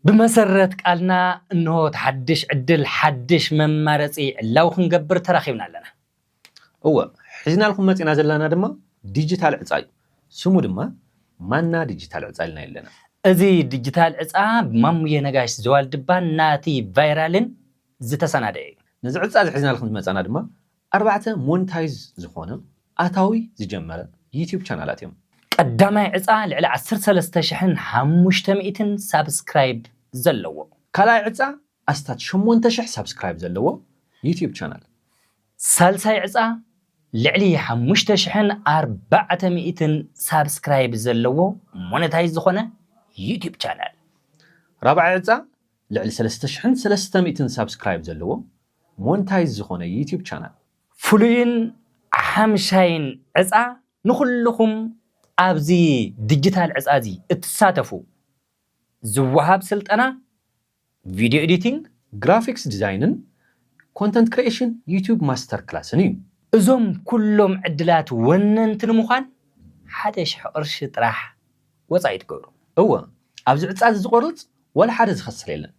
ብመሰረት ቃልና እንሆ እቲ ሓድሽ ዕድል ሓድሽ መማረፂ ዕላዊ ክንገብር ተራኺብና ኣለና። እወ፣ ሒዝናልኩም መፂና ዘለና ድማ ዲጂታል ዕፃ እዩ። ስሙ ድማ ማና ዲጂታል ዕፃ ኢልና ኣለና። እዚ ዲጂታል ዕፃ ብማሙየ ነጋሽ ዝዋልድባን ናቲ ቫይራልን ዝተሰናደየ እዩ። ነዚ ዕፃ እዚ ሒዝናልኩም ዝመፃና ድማ ኣርባዕተ ሞኒታይዝ ዝኾነ ኣታዊ ዝጀመረ ዩቲዩብ ቻናላት እዮም። ቀዳማይ ዕፃ ልዕሊ ዓሰርተ ሰለስተ ሽሕን ሓሙሽተ ሚእትን ሳብስክራይብ ዘለዎ። ካልኣይ ዕፃ ኣስታት ሸሞንተ ሽሕ ሳብስክራይብ ዘለዎ ዩቲዩብ ቻናል። ሳልሳይ ዕፃ ልዕሊ ሓሙሽተ ሽሕን ኣርባዕተ ሚእትን ሳብስክራይብ ዘለዎ ሞነታይዝ ዝኾነ ዩቲዩብ ቻናል። ራብዓይ ዕፃ ልዕሊ ሰለስተ ሽሕን ሰለስተ ሚእትን ሳብስክራይብ ዘለዎ ሞንታይዝ ዝኾነ ዩቲዩብ ቻናል። ፍሉይን ሓምሻይን ዕፃ ንኹልኹም ኣብዚ ዲጂታል ዕፃ እዚ እትሳተፉ ዝወሃብ ስልጠና ቪድዮ ኤዲቲንግ፣ ግራፊክስ ዲዛይንን ኮንተንት ክሪኤሽን ዩቲዩብ ማስተር ክላስን እዩ። እዞም ኩሎም ዕድላት ወነንቲ ንምዃን ሓደ ሽሕ ቅርሺ ጥራሕ ወፃኢ ትገብሩ። እወ፣ ኣብዚ ዕፃ እዚ ዝቆርፅ ዋላ ሓደ ዝኸስር የለን።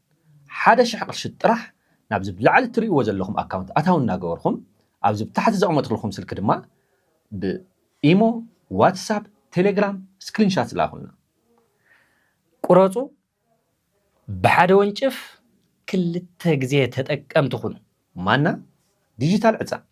ሓደ ሽሕ ቅርሺ ጥራሕ ናብዚ ብላዕሊ እትርእይዎ ዘለኹም ኣካውንት ኣታዊ እናገበርኩም ኣብዚ ብታሕቲ ዘቕመጥኩልኩም ስልኪ ድማ ብኢሞ፣ ዋትሳፕ፣ ቴሌግራም ስክሪንሻት ዝልኣኹልና። ቁረፁ፣ ብሓደ ወንጭፍ ክልተ ግዜ ተጠቀምቲ ኩኑ። ማና ዲጂታል ዕፃ።